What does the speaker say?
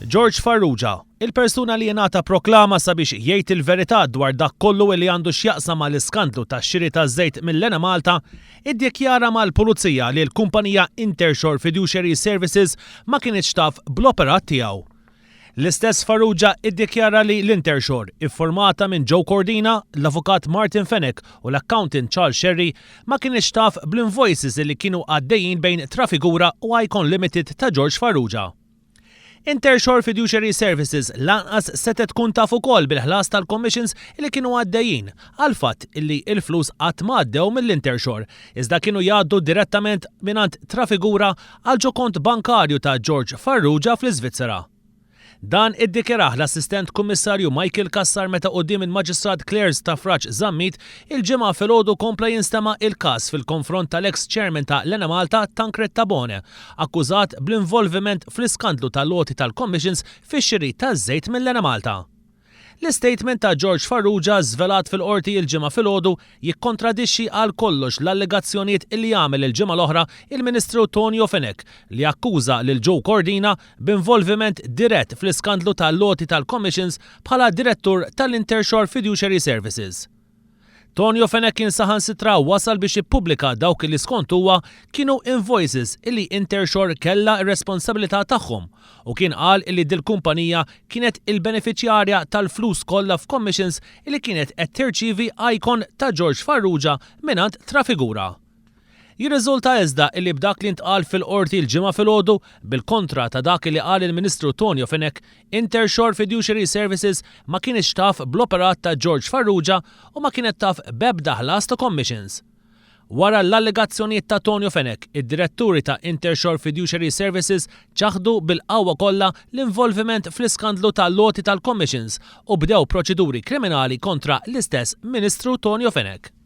George Farrugia, il-persuna li ingħata proklama sabiex jgħid il-verità dwar dak kollu li għandu x'jaqsam mal-iskandlu tax-xiri taż-żejt mill-Enemalta, iddikjara mal-Pulizija li l-kumpanija Intershore Fiduciary Services ma kinitx taf bl-operat tiegħu. L-istess Farrugia iddikjara li l-Intershore, iffurmata minn Joe Cordina, l-Avukat Martin Fenech u l-Accountant Charles Scerri, ma kinitx taf bl-invoices li kienu għaddejjin bejn Trafigura u Icon Limited ta' George Farrugia. Intershore Fiduciary Services lanqas setgħet tkun taf ukoll bil-ħlas tal-commissions li kienu għaddejjin għall-fatt li l-flus qatt ma għaddew mill-Intershore iżda kienu jgħaddu direttament mingħand Trafigura għal ġo kont bankarju ta' George Farrugia fl-Iżvizzera. Dan iddikjarah l-Assistent Kummissarju Michael Cassar meta quddiem il-Maġistrat Claire Stafrace Zammit il-Ġimgħa filgħodu kompla jinstema' il-każ fil-konfront tal-eks Chairman ta' l-Enemalta Tancred Tabone akkużat bl-involviment fl-iskandlu tal-għoti tal-commissions fix-xiri taż-żejt mill-Enemalta. L-istatement ta' George Farrugia żvelat fil-Qorti il-Ġimgħa filgħodu jikkontradixxi għal kollox l-allegazzjonijiet illi għamel il-ġimgħa l-oħra il-Ministru Tonio Fenech li akkuża lil Joe Cordina b'involviment dirett fl-iskandlu tal-għoti tal-commissions bħala Direttur tal-Intershore Fiduciary Services. Tonio Fenech kien saħansitra wasal biex ippubblika dawk li skont huwa kienu invoices illi Intershore kellha r-responsabilità tagħhom u kien qal illi dil-kumpanija kienet il-benefiċjarja tal-flus kollha f'commissions illi kienet qed tirċievi Icon ta' George Farrugia mingħand Trafigura. Jirriżulta iżda illi b'dak li ntqal fil-Qorti l-Ġimgħa filgħodu, bil-kontra ta' dak li qal il-Ministru Tonio Fenech, Intershore Fiduciary Services ma kinitx taf bl-operat ta' George Farrugia u ma kienet taf b'ebda ħlas ta' commissions. Wara l-allegazzjonijiet ta' Tonio Fenech, id-diretturi ta' Intershore Fiduciary Services ċaħdu bil-qawwa kollha l-involviment fl-iskandlu ta' l-għoti tal-commissions u bdew proċeduri kriminali kontra l-istess Ministru Tonio Fenech.